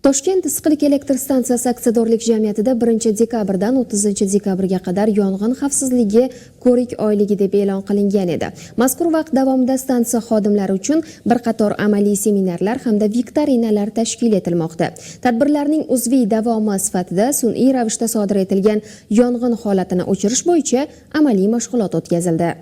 Toshkent issiqlik elektr stansiyasi aksiyadorlik jamiyatida 1 dekabrdan 30 dekabrga qadar yong'in xavfsizligi ko'rik oyligi deb e'lon qilingan edi. Mazkur vaqt davomida stansiya xodimlari uchun bir qator amaliy seminarlar hamda viktorinalar tashkil etilmoqda. Tadbirlarning uzviy davomi sifatida sun'iy ravishda sodir etilgan yong'in holatini o'chirish bo'yicha amaliy mashg'ulot o'tkazildi.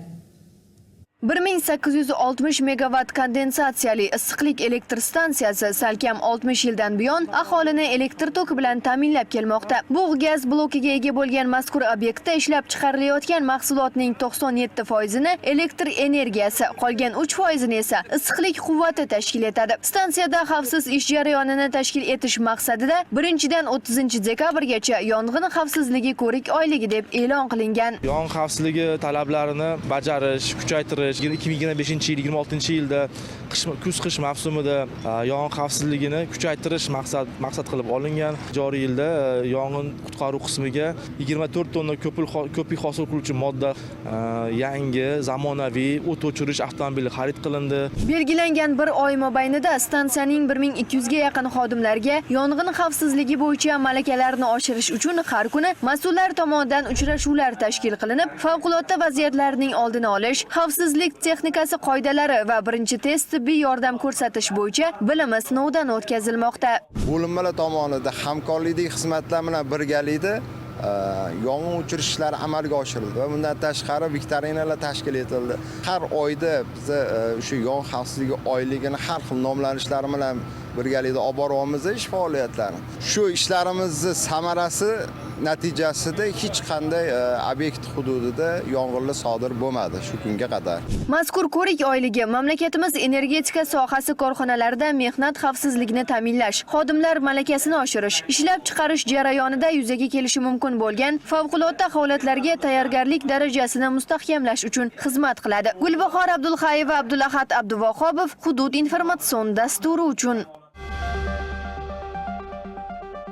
1860 megavatt kondensatsiyali issiqlik elektr stansiyasi salkam 60 yildan buyon aholini elektr toki bilan ta'minlab kelmoqda. Bug' gaz blokiga ega bo'lgan mazkur obyektda ishlab chiqarilayotgan mahsulotning 97%ini elektr energiyasi, qolgan 3%ini esa issiqlik quvvati tashkil etadi. Stansiyada xavfsiz ish jarayonini tashkil etish maqsadida 1dan 30 dekabrgacha yong'in xavfsizligi ko'rik oyligi deb e'lon qilingan. Yong'in xavfsizligi talablarini bajarish, kuchaytirish, 2025 yil 26 yilda qish, kuz qish mavsumida yong'in xavfsizligini kuchaytirish maqsad qilib olingan. Joriy yilda yong'in qutqaruv qismiga 24 tonna ko'pik hosil qiluvchi modda, yangi zamonaviy o't o'chirish avtomobili xarid qilindi. Belgilangan bir oy mobaynida stansiyaning 1200 ga yaqin xodimlarga yong'in xavfsizligi bo'yicha malakalarni oshirish uchun har kuni mas'ullar tomonidan uchrashuvlar tashkil qilinib, favqulodda vaziyatlarning oldini olish, xavfsizlik texnikasi qoidalari va birinchi tez tibbiy yordam ko'rsatish bo'yicha bilimi sinovdan o'tkazilmoqda. Bo'linmalar tomonida hamkorlikdagi xizmatlar bilan birgalikda yong'in o'chirish ishlari amalga oshirildi va bundan tashqari viktorinalar tashkil etildi. Har oyda biza o'sha yong'in xavfsizligi oyligini har xil nomlanishlari bilan birgalikda olib boryapmiz ish faoliyatlarini. Shu ishlarimizni samarasi natijasida hech qanday obyekt hududida yong'inlar sodir bo'lmadi shu kunga qadar. Mazkur ko'rik oyligi mamlakatimiz energetika sohasi korxonalarida mehnat xavfsizligini ta'minlash, xodimlar malakasini oshirish, ishlab chiqarish jarayonida yuzaga kelishi mumkin bo'lgan favqulodda holatlarga tayyorgarlik darajasini mustahkamlash uchun xizmat qiladi. Gulbahor Abdulxayeva, Abdulahad Abduvahobov, Hudud informatsion dasturi uchun.